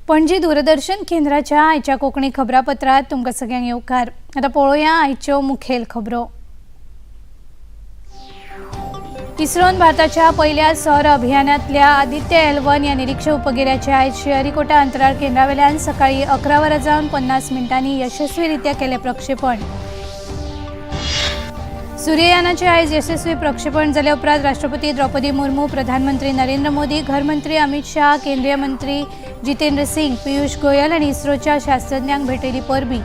पणजी दूरदर्शन केंद्राच्या आयच्या कोंकणी खबरापत्रांत तुमकां सगळ्यांक येवकार. आतां पळोवया आयच्यो मुखेल खबरो. इस्रोन भारताच्या पयल्या सौर अभियानांतल्या आदित्य L1 ह्या निरीक्षक उपगिऱ्याचे आयज श्रीहरिकोटा अंतराळ केंद्रावेल्यान सकाळी 11 वरां जावन 50 मिनटांनी यशस्वीरित्या केलें प्रक्षेपण. सूर्ययानाचे आयज यशस्वी प्रक्षेपण जाले उपरांत राष्ट्रपती द्रौपदी मुर्मू, प्रधानमंत्री नरेंद्र मोदी, घरमंत्री अमित शाह, केंद्रीय मंत्री जितेंद्र सिंग, पियुष गोयल आनी इस्रोच्या शास्त्रज्ञांक भेटयली परबी.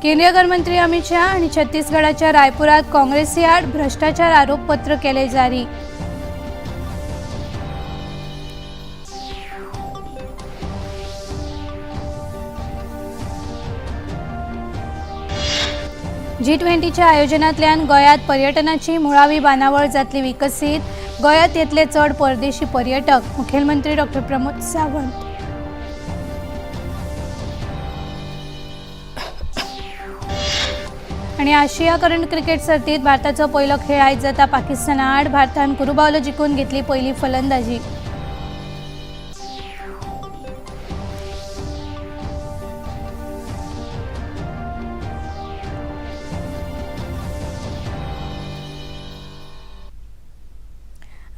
केंद्रीय गृहमंत्री अमित शाह आणि छत्तीसगडाच्या रायपुरात काँग्रेसी आड भ्रष्टाचार आरोपपत्र केले जारी. जी20च्या आयोजनांतल्यान गोंयांत पर्यटनाची मुळावी बांदावळ जातली विकसीत. गोंयांत येतले चड परदेशी पर्यटक. मुखेलमंत्री डॉक्टर प्रमोद सावंत. आणि आशिया करंड क्रिकेट सर्तीत भारताचो पयलो खेळ आयज जाता पाकिस्ताना आड. भारतान कुरुबावलो जिखून घेतली पयली फलंदाजी.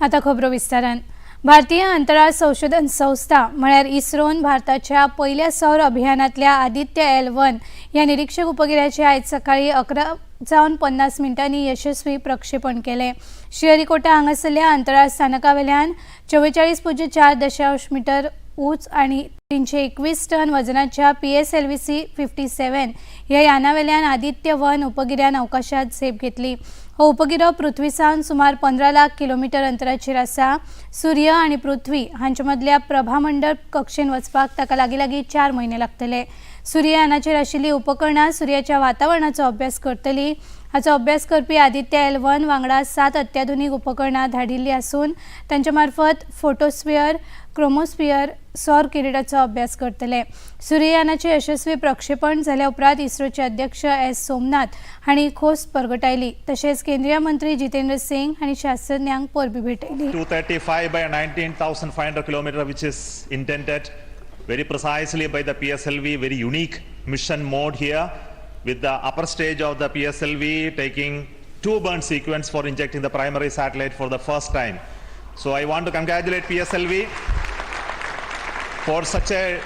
आता खबरो विस्तारान. भारतीय अंतराळ संशोधन संस्था म्हळ्यार इस्रोन भारताच्या पयल्या सौर अभियानांतल्या आदित्य L1 ह्या निरीक्षक उपगिऱ्याचे आयज सकाळी 11 जावन 50 मिनटांनी यशस्वी प्रक्षेपण केलें. श्रीहरिकोटा हांगासरल्या अंतराळ स्थानकावेल्यान 44.4 मिटर उंच आनी 321 टन वजनाच्या PSLV C-57 ह्या यानावेल्यान आदित्य 1 उपगिऱ्यान अवकाशात झेप घेतली. हो उपगिरो पृथ्वी सावन सुमार 15 लाख किलोमीटर अंतराचेर आसा. सूर्य आनी पृथ्वी हांचे मदल्या प्रभामंडळ कक्षेन वचपाक ताका लागीं लागीं 4 म्हयने लागतले. सूर्ययानाचेर आशिल्लीं उपकरणां सूर्याच्या वातावरणाचो अभ्यास करतली. हाचो अभ्यास करपी आदित्य L1 वांगडा 7 अत्याधुनीक उपकरणां धाडिल्लीं आसून तांचे मार्फत फोटोस्फियर, क्रोमोस्फियर, सौर किरीटाचो अभ्यास करतले. सूर्ययानाचे यशस्वी प्रक्षेपण जाल्या उपरांत इस्रोचे अध्यक्ष एस सोमनाथ हांणी खोस परगटायली. तशेंच केंद्रीय मंत्री जितेंद्र सिंग हांणी शास्त्रज्ञांक परबी भेटयली. 235 by 19,500 kilometer, which is intended very precisely by the PSLV, very unique mission mode here, with the upper stage of the PSLV taking 2 burn sequence for injecting the primary satellite for the first time. So I want to congratulate PSLV for such a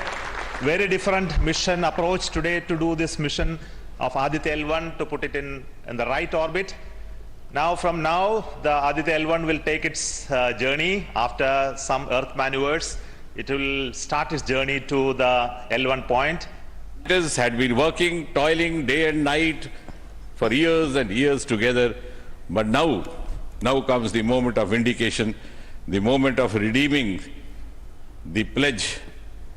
very different mission approach today to do this mission of Aditya L1 to put it in the right orbit. Now from now, the Aditya L1 will take its journey after some Earth maneuvers. It will start its journey to the L1 point. Had been working, toiling day and night for years and years together. But now comes the moment of vindication, the moment of redeeming the pledge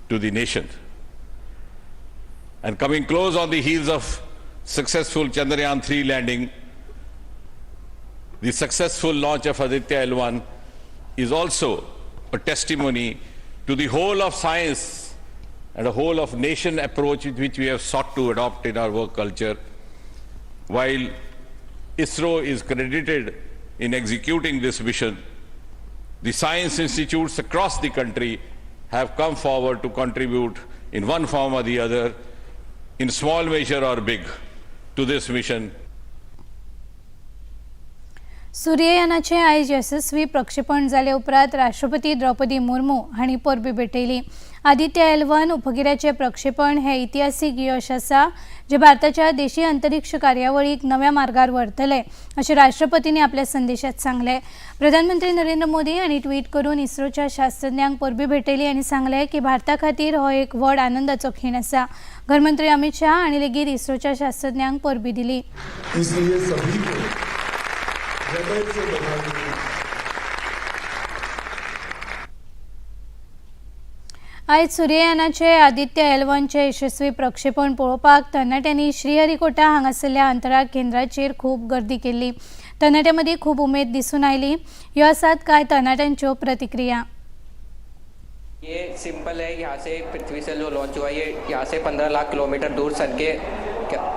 to the nation. And coming close on the heels of successful Chandrayaan 3 landing, the successful launch of Aditya L1 is also a testimony to the whole of science and a whole of nation approach which we have sought to adopt in our work culture. While ISRO is credited in executing this mission, the science institutes across the country have come forward to contribute in one form or the other, in small measure or big, to this mission. सूर्ययानाचे आयज यशस्वी प्रक्षेपण जाले उपरांत राष्ट्रपती द्रौपदी मुर्मू हांणी परबी भेटयली. Aditya L1 उपगिऱ्याचे प्रक्षेपण हे इतिहासीक यश आसा, जे भारताच्या देशी अंतरिक्ष कार्यावळीक नव्या मार्गार व्हरतले अशें राष्ट्रपतींनी आपल्या संदेशात सांगलें. प्रधानमंत्री नरेंद्र मोदी हांणी ट्वीट करून इस्रोच्या शास्त्रज्ञांक परबी भेटयली आनी सांगलें की भारता खातीर हो एक व्हड आनंदाचो खीण आसा. घरमंत्री अमित शाह हांणी लेगीत इस्रोच्या शास्त्रज्ञांक परबी दिली. इसलिए सभी को हृदय से बधाई. आयज सूर्ययानाचे आदित्य L1चे यशस्वी प्रक्षेपण पळोवपाक तरणाट्यांनी श्रीहरिकोटा हांगासरल्या अंतराळ केंद्राचेर खूब गर्दी केल्ली. तरणाट्यां मदीं खूब उमेद दिसून आयली. ह्यो आसात कांय तरणाट्यांच्यो प्रतिक्रिया. ये सिंपल है, यहाँ से पृथ्वी से जो लॉन्च हुआ ये यहाँ से 15 लाख किलोमीटर दूर सन के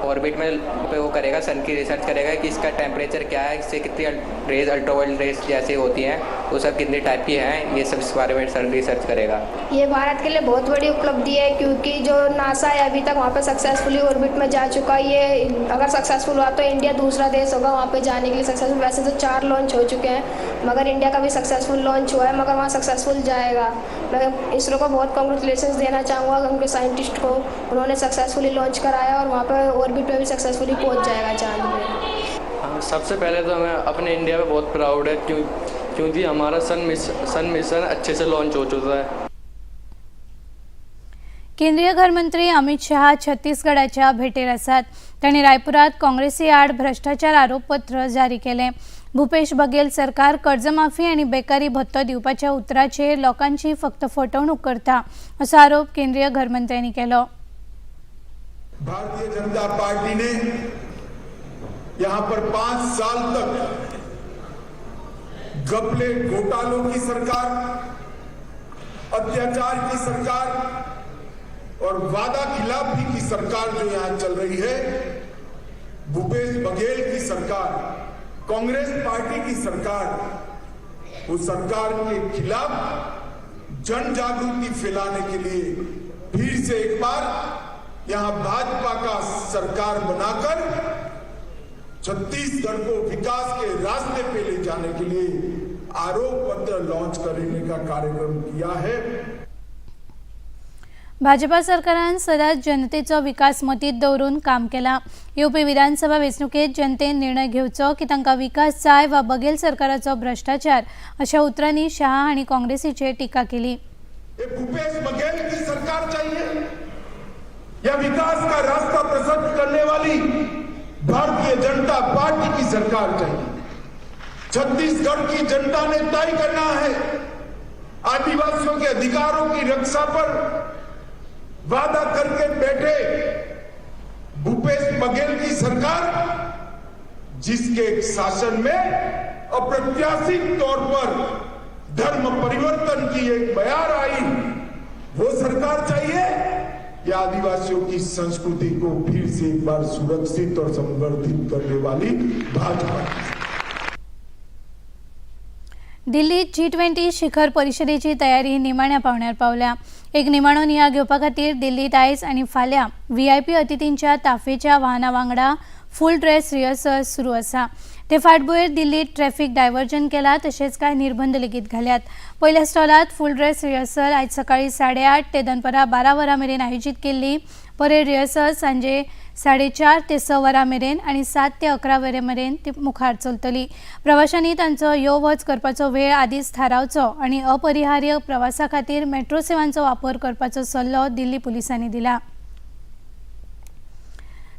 ऑर्बिट में पे वो करेगा, सन की रिसर्च करेगा कि इसका टेम्परेचर क्या है, इससे कितनी रेज, अल्ट्रावायलेट रेज जैसी होती हैं वो सब कितनी टाइप की हैं, ये सब इस बारे में सर रिसर्च करेगा। ये भारत के लिए बहुत बड़ी उपलब्धि है, क्योंकि जो नासा है अभी तक वहाँ पे सक्सेसफुली ऑर्बिट में जा चुका है। ये अगर सक्सेसफुल हुआ तो इंडिया दूसरा देश होगा वहाँ पे जाने के लिए सक्सेसफुल। वैसे तो 4 लॉन्च हो चुके हैं, मगर इंडिया का भी सक्सेसफुल लॉन्च हुआ है, मगर वहाँ सक्सेसफुल जाएगा। मैं इसरो को बहुत कॉन्ग्रेचुलेशन देना चाहूँगा, उनके साइंटिस्ट को, उन्होंने सक्सेसफुली लॉन्च कराया और वहाँ पर ऑर्बिट में भी सक्सेसफुली पहुँच जाएगा चांद में। हाँ, सबसे पहले तो हमें अपने इंडिया पे बहुत प्राउड है, क्योंकि हमारा सन मिशन अच्छे से लॉन्च हो चुका है। केंद्रीय घरमंत्री अमित शहा छत्तीसगडाच्या भेटेर आसात। तांणी रायपुरात काँग्रेसी आड भ्रष्टाचार आरोपपत्र जारी केलें। भूपेश बघेल सरकार कर्जमाफी आनी बेकारी भत्तो दिवपाच्या उतराचेर लोकांची फक्त फटवणूक करता असो आरोप केंद्रीय घरमंत्र्यांनी केलो। भारतीय जनता पार्टी ने यहां पर 5 साल तक घपले घोटालों की सरकार, अत्याचार की सरकार और वादा खिलाफी की सरकार जो यहां चल रही है, भूपेश बघेल की सरकार, कांग्रेस पार्टी की सरकार, उस सरकार के खिलाफ जन जागृति फैलाने के लिए फिर से एक बार यहां भाजपा का सरकार बनाकर छत्तीसगढ़ को विकास के रास्ते पे ले जाने के लिए आरोप पत्र लॉन्च करने का कार्यक्रम किया है। भाजपा सरकारान सदांच जनतेचो विकास मतीत दवरून काम केलां। येवपी विधानसभा वेंचणुकेंत जनतेन निर्णय घेवचो की तांकां विकास जाय वा बघेल सरकाराचो भ्रष्टाचार, अशा उतरांनी शहा हांणी काँग्रेसीचेर टिका केली। ये भूपेश बघेल की सरकार चाहिए या विकास का रास्ता प्रशस्त करने वाली भारतीय जनता पार्टी की सरकार चाहिए? छत्तीसगढ़ की जनता ने तय करना है, आदिवासियों के अधिकारों की रक्षा पर वादा करके बैठे भूपेश बघेल की सरकार, जिसके शासन में अप्रत्याशित तौर पर धर्म परिवर्तन की एक बयार आई, वो सरकार चाहिए या आदिवासियों की संस्कृति को फिर से एक बार सुरक्षित और संवर्धित करने वाली भाजपा की? दिल्लीत G20 शिखर परिषदेची तयारी निमाण्या पावण्यार पावल्या। एक निमाणो नियाळ घेवपा खातीर दिल्लीत आयज आनी फाल्यां VIP अतिथींच्या ताफेच्या वाहना वांगडा फूल ड्रेस रिहर्सल सुरू आसा। ते फाटभुंयेर दिल्लीत ट्रॅफिक डायव्हर्जन केला, तशेंच कांय निर्बंध लेगीत घाल्यात। पयल्या स्टॉलात फूल ड्रेस रिहर्सल आयज सकाळी 8:30 ते दनपरां 12 वरां मेरेन आयोजीत केल्ली। परेड रिहर्सल सांजे 4:30 ते 6 वरां मेरेन आनी 7 ते 11 वरां मेरेन ती मुखार चलतली। प्रवाशांनी तांचो यो वच करपाचो वेळ आदींच थारावचो आनी अपरिहार्य प्रवासा खातीर मेट्रो सेवांचो वापर करपाचो सल्लो दिल्ली पुलिसांनी दिला।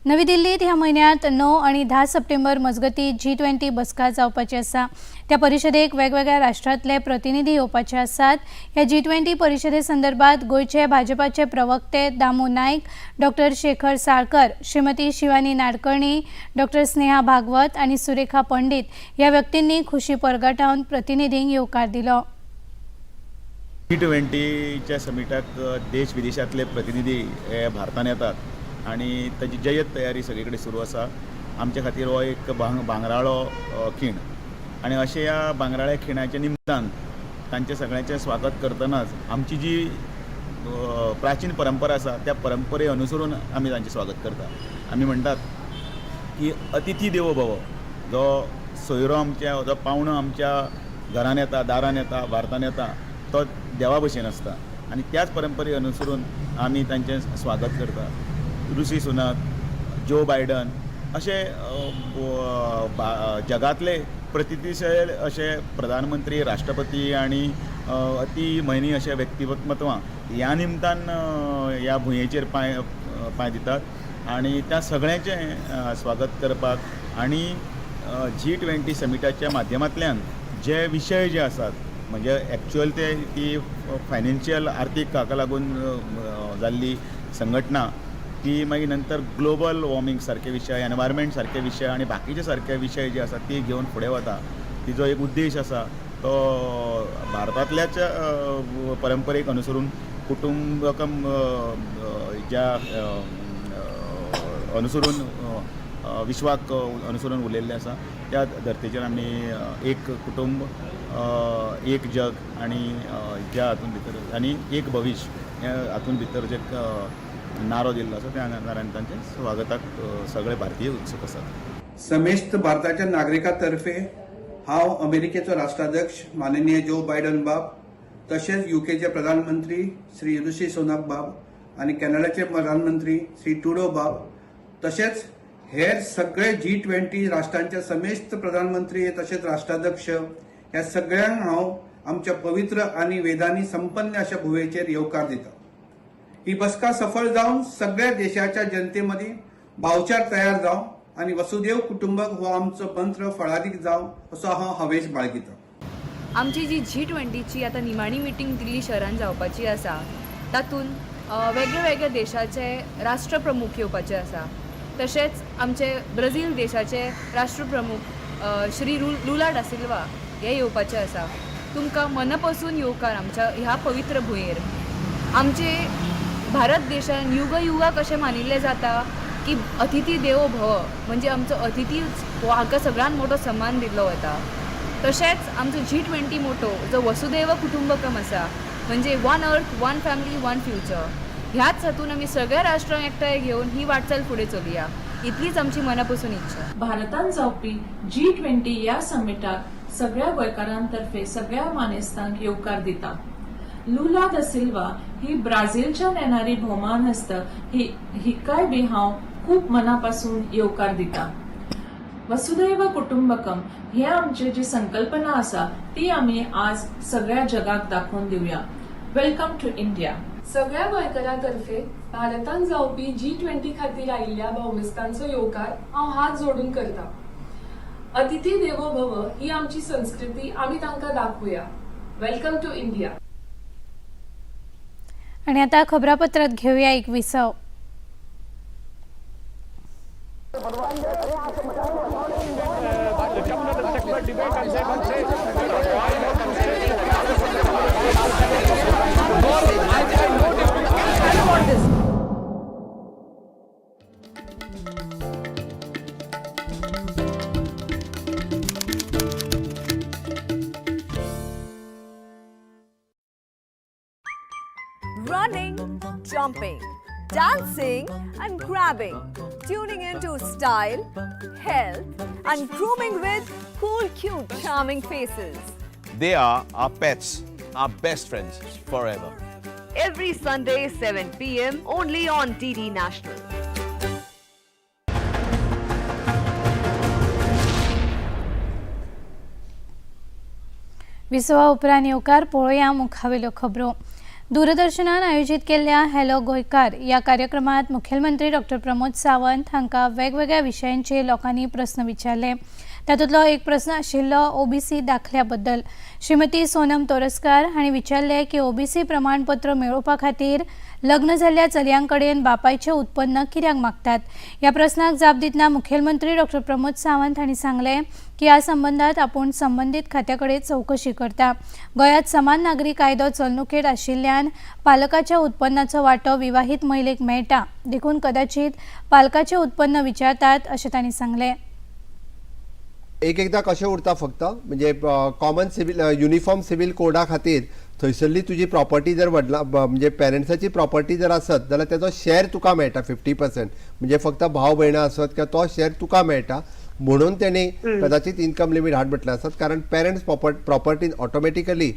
नवी दिल्लीत ह्या म्हयन्यांत 9 आनी 10 सप्टेंबर मजगतीं G20 बसका जावपाची आसा। त्या परिशदेक वेगवेगळ्या राष्ट्रांतले प्रतिनिधी येवपाचे आसात। ह्या G20 परिशदे संदर्भात गोंयचे भाजपाचे प्रवक्ते दामू नायक, डॉक्टर शेखर साळकर, श्रीमती शिवानी नाडकर्णी, डॉक्टर स्नेहा भागवत आनी सुरेखा पंडित ह्या व्यक्तींनी खुशी परगटावन प्रतिनिधींक येवकार दिलो। G20च्या समिटाक देश विदेशांतले प्रतिनिधी हे भारतान येतात आनी ताजी जयत तयारी सगळे कडेन सुरू आसा। आमच्या खातीर हो एक भांगराळो खीण आनी अशें ह्या भांगराळ्या खिणाच्या निमतान तांचें सगळ्यांचें स्वागत करतनाच आमची जी प्राचीन परंपरा आसा त्या परंपरे अनुसरून आमी तांचें स्वागत करता। आमी म्हणटात की अतिथी देवो भव, जो सोयरो आमच्या, जो पावणो आमच्या घरान येता, दारान येता, भारतान येता तो देवा भशेन आसता आनी त्याच परंपरे अनुसरून आमी तांचें स्वागत करता। ऋषी सुनक, जो बायडन अशे जगातले प्रतिनिधीशैल अशे प्रधानमंत्री, राष्ट्रपती आनी अति महनीय अशे व्यक्तिमत्वां ह्या निमतान ह्या भुंयेचेर पांय दितात आनी त्या सगळ्यांचें स्वागत करपाक आनी G20 समिटाच्या माध्यमांतल्यान जे विशय जे आसात, म्हणजे एक्चुअल ते ती फायनान्शियल आर्थीक हाका लागून जाल्ली संघटना ती मागीर नंतर ग्लोबल वॉर्मिंग सारके विशय, एनवायरमेंट सारके विशय आनी बाकीचे सारके विशय जे आसात ती घेवन फुडें वता। तिजो एक उद्देश आसा तो भारतांतल्याच परंपरेक अनुसरून कुटुंबकम ज्या अनुसरून विश्वाक अनुसरून उलयल्लें आसा. त्या धर्तेचेर आमी एक कुटुंब, एक जग आनी ज्या हातूंत भितर आनी एक भविश्य ह्या हातूंत भितर जे नारो दिल्लो आसा त्या नाऱ्यान तांचे स्वागताक सगळे भारतीय उत्सूक आसात. समेस्त भारताच्या नागरिकां तर्फे हांव अमेरिकेचो राष्ट्राध्यक्ष माननीय जो बायडन बाब, तशेंच युकेचे प्रधानमंत्री श्री ऋषी सोनक बाब आनी कॅनडाचे प्रधानमंत्री श्री ट्रुडो बाब, तशेंच हेर सगळे G20 राष्ट्रांचे समेस्त प्रधानमंत्री तशेंच राष्ट्राध्यक्ष ह्या सगळ्यांक हांव आमच्या पवित्र आनी वेदांनी संपन्न अशा भुंयेचेर येवकार दिता. ही बसका सफळ जावन सगळ्या देशाच्या जनते मदीं भावचार तयार जावं आनी वसुदेव कुटुंबक हो आमचो मंत्र फळादीक जावं असो हांव हावेस बाळगितां. आमची जी G20ची आतां निमाणी मिटींग दिल्ली शहरान जावपाची आसा, तातूंत वेगळे वेगळे देशाचे राष्ट्रप्रमुख येवपाचे आसा. तशेंच आमचे ब्राझील देशाचे राष्ट्रप्रमुख श्री लुला डा सिल्वा हे येवपाचे आसा. तुमकां मना पसून येवकार आमच्या ह्या पवित्र भुंयेर. आमचे भारत देशान युग युगा कशें मानिल्लें जाता की अतिथी देवो भव, म्हणजे आमचो अतिथी हो हाका सगळ्यान मोठो सन्मान दिल्लो वता. तशेंच आमचो G20 मोटो जो वसुदैव कुटुंबकम आसा, म्हणजे one earth, one family, one future, ह्याच हातून आमी सगळ्या राष्ट्रांक एकठांय घेवन ही वाटचाल फुडें चलुया, इतलीच आमची मना पसून इच्छा. भारतान जावपी G20 ह्या समिटाक सगळ्या गोंयकारांतर्फे सगळ्या मानेस्तांक येवकार दिता. लुला the Silva ही ब्राझीलच्यान येणारी भोवमानस्त ही हिकाय बी हांव खूब मनापासून येवकार दिता. वसुदैव कुटुंबकम हे आमची जी संकल्पना आसा ती आमी आज सगळ्या जगाक दाखोवन दिवया. Welcome to India. सगळ्या गोंयकारांतर्फे भारतांत जावपी G20 खातीर आयिल्ल्या भौमिस्तांचो येवकार हांव हात जोडून करता. अतिथी देवो भव ही आमची संस्कृती आमी तांकां दाखोवया. Welcome to India. आनी आतां खबरापत्रांत घेवया एक विसव. Running, jumping, dancing and grabbing. Tuning into style, health and grooming with cool, cute, charming faces. They are our pets, our best friends forever. Every Sunday, 7 p.m. only on DD National. विसवा उपरांत येवकार. पळोवया मुखावेल्यो खबरो. दूरदर्शनान आयोजीत केल्ल्या hello गोंयकार ह्या कार्यक्रमात मुखेलमंत्री डॉक्टर प्रमोद सावंत हांकां वेगवेगळ्या विशयांचेर लोकांनी प्रस्न विचारले. तातूंतलो एक प्रस्न आशिल्लो ओबीसी दाखल्या बद्दल. श्रीमती सोनम तोरस्कार हांणी विचारलें की ओबीसी प्रमाणपत्र मेळोवपा खातीर लग्न जाल्ल्या चलयां कडेन बापायचें उत्पन्न कित्याक मागतात. ह्या प्रस्नाक जाप दितना मुखेलमंत्री डॉक्टर प्रमोद सावंत हांणी सांगलें की ह्या संबंदात आपूण संबंदीत खात्या कडेन चवकशी करता. गोंयांत समान नागरी कायदो चलणुकेत आशिल्ल्यान पालकाच्या उत्पन्नाचो वांटो विवाहीत महिलेक मेळटा, देखून कदाचित पालकाचें उत्पन्न विचारतात अशें तांणी सांगलें. एक एकदां कशें उरता, फक्त म्हणजे कॉमन सिवील युनिफॉर्म सिवील कोडा खातीर थंयसरली तुजी प्रॉपर्टी जर वडला म्हणजे पेरंट्साची प्रॉपर्टी जर आसत जाल्यार तेजो शेअर तुका मेळटा 50%. म्हणजे फक्त भाव भयणां आसत किंवा तो शेअर तुका मेळटा, म्हणून तेणी कदाचित इन्कम लिमीट हाड म्हटलें आसत, कारण पेरंट्स प्रॉपर्टीन ऑटोमॅटिकली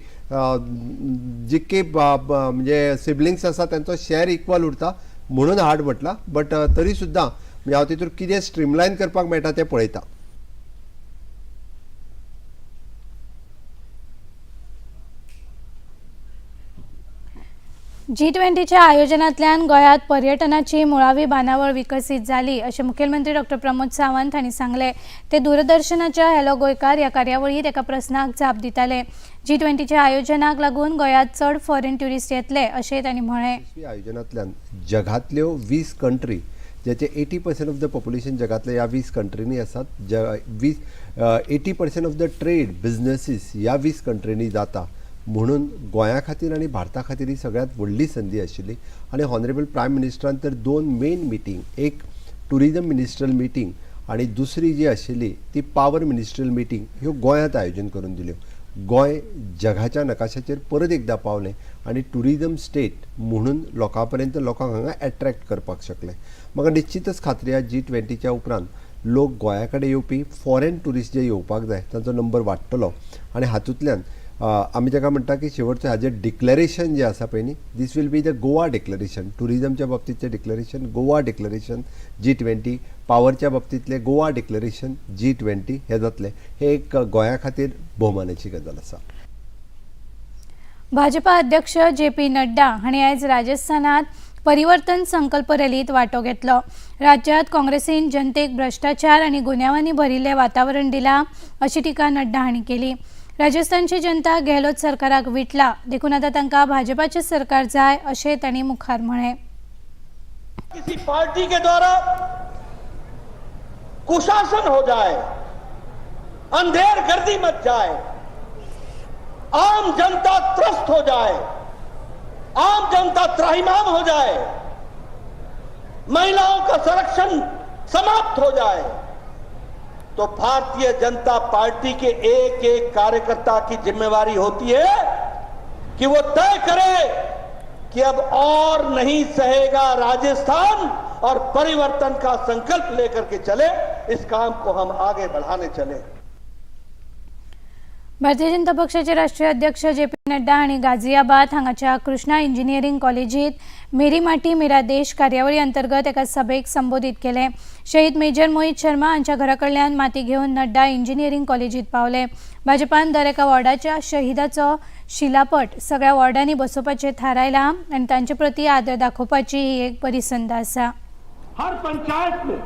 जितके म्हणजे सिबलिंग्स आसा तेंचो शेअर इक्वल उरता म्हणून हाड म्हटलां. बट तरी सुद्दां म्हणजे हांव तितून कितें स्ट्रीमलायन करपाक मेळटा तें पळयता. G20च्या आयोजनांतल्यान गोंयांत पर्यटनाची मुळावी बांदावळ विकसीत जाली अशें मुखेलमंत्री डॉक्टर प्रमोद सावंत हांणी सांगलें. ते दूरदर्शनाच्या हॅलो गोंयकार ह्या कार्यावळींत एका प्रस्नाक जाप दिताले. G20च्या आयोजनाक लागून गोंयांत चड फॉरेन ट्युरिस्ट येतले अशें तांणी म्हळें. आयोजनांतल्यान जगांतल्यो 20 कंट्री, ज्याचे 80% ऑफ the population जगातले ह्या 20 कंट्रींनी आसात, ज वीस 80% of the trade businesses ह्या 20 कंट्रींनी जाता, म्हणून गोंया खातीर आनी भारता खातीर ही सगळ्यांत व्हडली संदी आशिल्ली. आनी ऑनरेबल प्रायम मिनिस्टरान तर दोन मेन मिटींग, एक टुरिजम मिनिस्ट्रियल मिटींग आनी दुसरी जी आशिल्ली ती पावर मिनिस्ट्रियल मिटींग ह्यो गोंयांत आयोजन करून दिल्यो. गोंय जगाच्या नकाशाचेर परत एकदां पावलें आनी टुरिजम स्टेट म्हणून लोकां पर्यंत, लोकांक हांगा एट्रॅक्ट करपाक शकलें. म्हाका निश्चितच खात्री आसा, जी 20च्या उपरांत लोक गोंया कडेन येवपी, फॉरेन ट्युरिस्ट जे येवपाक जाय तांचो नंबर वाडटलो आनी हातूंतल्यान आमी ताका म्हणटा की शेवटचें हाजें डिक्लेरेशन जें आसा पळय न्ही, this will be the Goa declaration. टुरिजमच्या बाबतींतचें declaration, Goa declaration G20, पावरच्या बाबतींतलें गोवा डिक्लेरेशन जी 20 हें जातलें. हें एक गोंया खातीर भोवमानाची गजाल आसा. भाजपा अध्यक्ष जे पी नड्डा हांणी आयज राजस्थानात परिवर्तन संकल्प रॅलीत वांटो घेतलो. राज्यात काँग्रेसीन जनतेक भ्रश्टाचार आनी गुन्यांवांनी भरिल्लें वातावरण दिलां अशी टिका नड्डा हांणी केली. राजस्थानची जनता गेहलोत सरकाराक विटला, देखून आतां तांकां भाजपाचें सरकार जाय अशें तांणी मुखार म्हळें. किसी पार्टी के द्वारा कुशासन हो जाए, अंधेर गर्दी मच जाए, आम जनता त्रस्त हो जाए, आम जनता त्राहिमाम हो जाए, महिलाओं का संरक्षण समाप्त हो जाए, तो भारतीय जनता पार्टी के एक एक कार्यकर्ता की जिम्मेवारी होती है कि वो तय करे कि अब और नहीं सहेगा राजस्थान और परिवर्तन का संकल्प लेकर के चले, इस काम को हम आगे बढ़ाने चले. भारतीय जनता पक्षाचे राष्ट्रीय अध्यक्ष जे पी नड्डा हांणी गाझियाबाद हांगाच्या कृष्णा इंजिनियरींग कॉलेजीत मेरी माटी मेरा देश कार्यावळी अंतर्गत एका सभेक संबोधीत केलें. शहीद मेजर मोहित शर्मा हांच्या घरा कडल्यान माती घेवन नड्डा इंजिनियरींग कॉलेजीत पावले. भाजपान दर एका वॉर्डाच्या शहीदाचो शिलापट सगळ्या वॉर्डांनी बसोवपाचें थारायलां आनी तांचे प्रती आदर दाखोवपाची ही एक बरी संद आसा. हर पंचायत में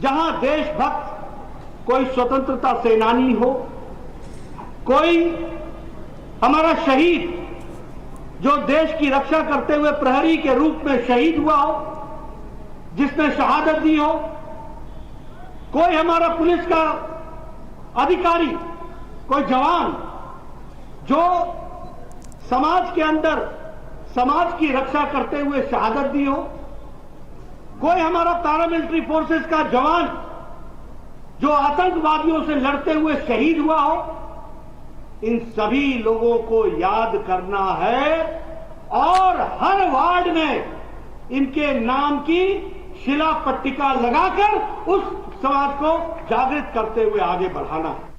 जहां देशभक्त कोई स्वतंत्रता सेनानी हो, कोई हमारा शहीद जो देश की रक्षा करते हुए प्रहरी के रूप में शहीद हुआ हो, जिसने शहादत दी हो, कोई हमारा पुलिस का अधिकारी, कोई जवान जो समाज के अंदर समाज की रक्षा करते हुए शहादत दी हो, कोई हमारा पैरामिलिट्री फोर्सेस का जवान जो आतंकवादियों से लड़ते हुए शहीद हुआ हो, इन सभी लोगों को याद करना है और हर वार्ड में इनके नाम की शिला पट्टिका लगाकर उस समाज को जागृत करते हुए आगे बढ़ाना है.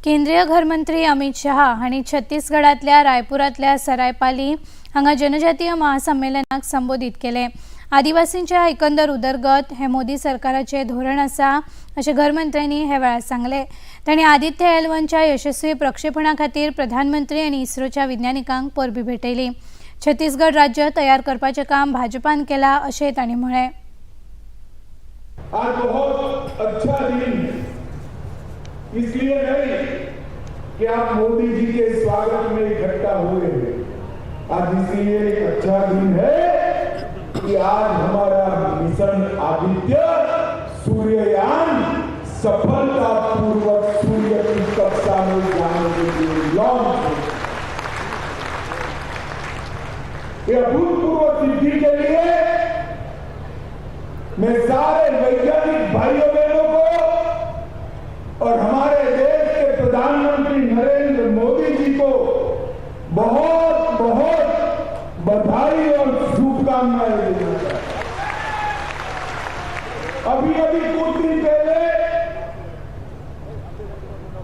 केंद्रीय घरमंत्री अमित शहा हांणी छत्तीसगडांतल्या रायपुरांतल्या सरायपाली हांगा जनजातीय महासंमेलनाक संबोधीत केलें. आदिवासींच्या एकंदर उदरगत हें मोदी सरकाराचें धोरण आसा अशें घरमंत्र्यांनी हे वेळार सांगलें. तांणी आदित्य एल 1च्या यशस्वी प्रक्षेपणा खातीर प्रधानमंत्री आनी इस्रोच्या विज्ञानिकांक परबीं भेटयली. छत्तीसगड राज्य तयार करपाचें काम भाजपान केलां अशें तांणी म्हळें. आज बहुत अच्छा दिन है, इसलिए नहीं कि आप मोदी जी के स्वागत में इकट्ठा हुए हैं. आज इसलिए एक अच्छा दिन है कि आज हमारा मिशन आदित्य सूर्ययान सफलतापूर्वक सूर्य की कक्षा में जाने के लिए लॉन्च हो. यह अभूतपूर्व सिद्धि के लिए मैं सारे वैज्ञानिक भाइयों बहनों को और हमारे देश के प्रधानमंत्री नरेंद्र मोदी जी को बहुत बहुत बधाई और शुभकामनाएं देना चाहता हूं. अभी अभी कुछ दिन पहले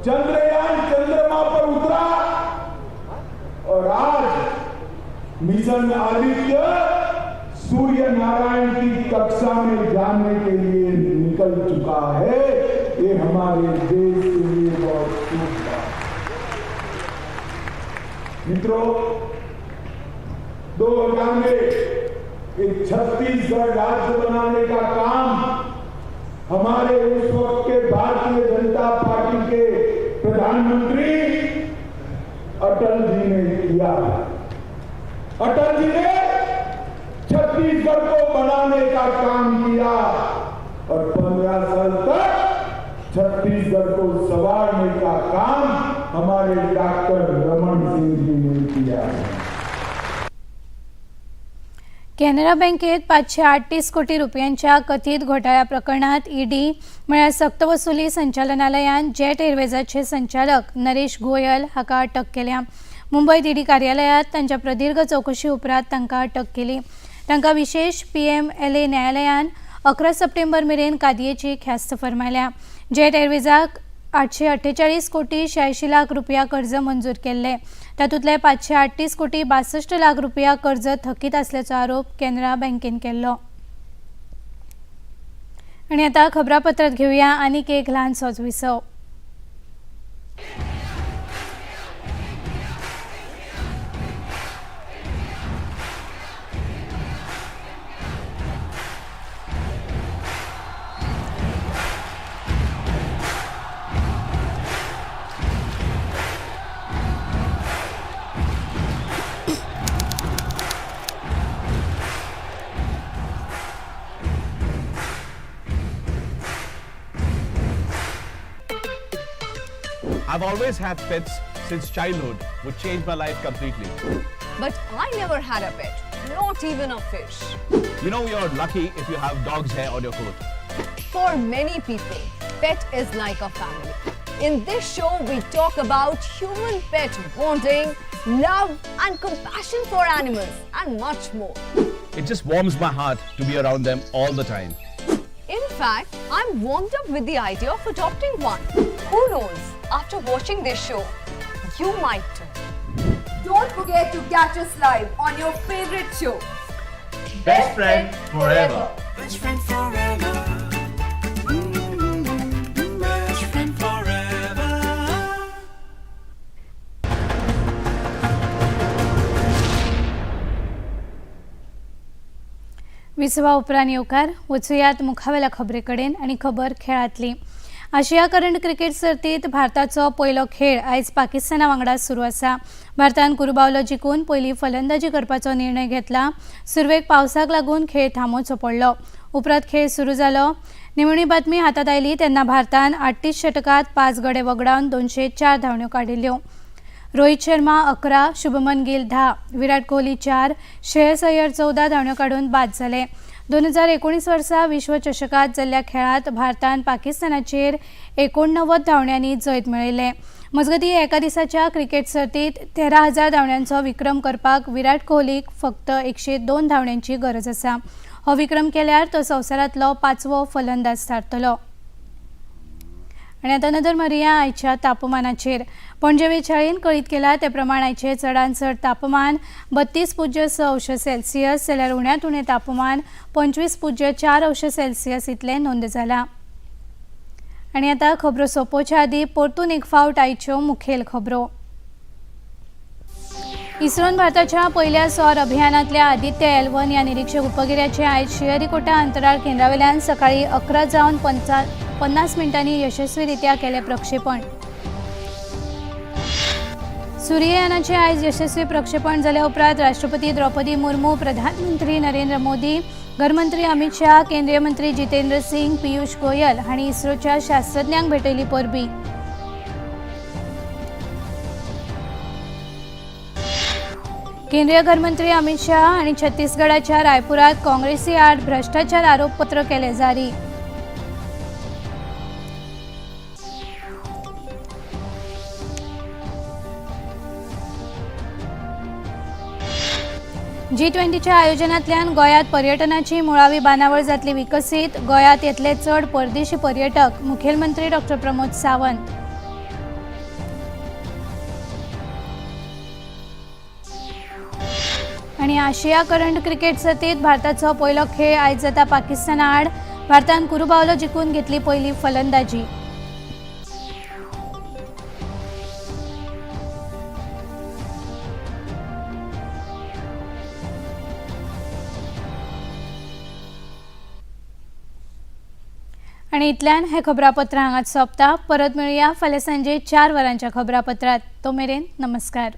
चंद्रयान चंद्रमा पर उतरा और आज मिशन आदित्य सूर्य नारायण की कक्षा में जाने के लिए निकल चुका है. ये हमारे देश के लिए बहुत शुभ बात. मित्रों, 2000 में एक छत्तीसगढ़ राज्य बनाने का काम हमारे उस वक्त K Bharatiya Janata party K प्रधानमंत्री अटल जी ने किया. अटल जी ने छत्तीसगढ़ को बनाने का काम किया और 15 साल तक छत्तीसगढ़ को संवारने का काम हमारे डॉक्टर रमन सिंह जी ने किया है. कॅनरा बँकेत 538 कोटी रुपयांच्या कथीत घोटाळ्या प्रकरणात ईडी म्हळ्यार सक्तवसुली संचालनालयान जेट एअरवेजाचे संचालक नरेश गोयल हाका अटक केल्या. मुंबयत ईडी कार्यालयांत तांच्या प्रदीर्घ चवकशी उपरांत तांकां अटक केली. तांकां विशेश पीएमएलए न्यायालयान 11 सप्टेंबर मेरेन कादयेची ख्यास्त फर्मायल्या. जेट एअरवेजाक 848 कोटी 86 लाख रुपया कर्ज मंजूर केल्ले. तातूंतले 538 कोटी 62 लाख रुपया कर्ज थकीत आसल्याचो आरोप कॅनरा बँकेन केल्लो. आनी आतां खबरापत्रांत घेवया आनीक एक ल्हानसोच विसव. I've always had pets since childhood, which changed my life completely. But I never had a pet, not even a fish. You know, you're lucky if you have dog's hair on your coat. For many people, pet is like a family. In this show, we talk about human-pet bonding, love and compassion for animals, and much more. It just warms my heart to be around them all the time. In fact, I'm warmed up with the idea of adopting one. Who knows, after watching this show, you might too. Don't forget to catch us live on your favorite show, Best Friend Forever. Best friend forever. Best friend forever. विसवा उपरांत येवकार. वचुयात मुखावेल्या खबरे कडेन आनी खबर खेळांतली. आशिया करंड cricket सर्तीत भारताचो पयलो खेळ आयज पाकिस्ताना वांगडा सुरू आसा. भारतान कुरुबावलो जिखून पयली फलंदाजी करपाचो निर्णय घेतला. सुरवेक पावसाक लागून खेळ थांबोवचो पडलो. उपरांत खेळ सुरू जालो. निमणी बातमी हातात आयली तेन्ना भारतान 38 षटकात 5 गडे वगडावन 204 धांवड्यो काडिल्ल्यो. रोहित शर्मा 11, शुभमन गिल 10, विराट कोहली 4, श्रेयस अय्यर 14 धांवड्यो काडून बाद जाले. 2019 वर्सा विश्वचषकात जाल्ल्या खेळांत भारतान पाकिस्तानाचेर 89 धांवड्यांनी जैत मेळयलें. मजगतीं एका दिसाच्या क्रिकेट सर्तीत 13,000 धांवड्यांचो विक्रम करपाक विराट कोहलीक फक्त 102 धांवड्यांची गरज आसा. हो विक्रम केल्यार तो संवसारांतलो 5वो फलंदाज थारतलो. आनी आतां नदर मारुया आयच्या तापमानाचेर. पणजे वेचाळीन कळीत केला ते प्रमाण आयचें चडांत चड तापमान 32.6 अंश सेल्सियस जाल्यार उण्यांत उणें तापमान 25.4 अंश सेल्सियस इतलें नोंद जालां. आनी आतां खबरो सोंपोवच्या आदीं परतून एक फावट आयच्यो मुखेल खबरो. इस्रोन भारताच्या पयल्या सौर अभियानांतल्या आदित्य L1 ह्या निरीक्षक उपगिऱ्याचें आयज श्रीहरिकोटा अंतराळ केंद्रावेल्यान सकाळीं 11:50 यशस्वीरित्या केलें प्रक्षेपण. सूर्ययानाचें आयज यशस्वी प्रक्षेपण जाल्या उपरांत राष्ट्रपती द्रौपदी मुर्मू, प्रधानमंत्री नरेंद्र मोदी, घरमंत्री अमित शाह, केंद्रीय मंत्री जितेंद्र सिंग, पियुष गोयल हांणी इस्रोच्या शास्त्रज्ञांक भेटयली परबी. केंद्रीय घरमंत्री अमित शाह आनी छत्तीसगडाच्या रायपुरात काँग्रेसी आड भ्रष्टाचार आरोपपत्र केले जारी. G20च्या आयोजनांतल्यान गोंयांत पर्यटनाची मुळावी बांदावळ जातली विकसीत. गोंयांत येतले चड परदेशी पर्यटक. मुखेलमंत्री डॉक्टर प्रमोद सावंत. आनी आशिया करंड क्रिकेट सर्तीत भारताचो पयलो खेळ आयज जाता पाकिस्ताना आड. भारतान कुरुबावलो जिखून घेतली पयली फलंदाजी. आनी इतल्यान हें खबरापत्र हांगाच सोंपता. परत मेळुया फाल्यां सांजे 4 वरांच्या खबरापत्रांत. तो मेरेन नमस्कार.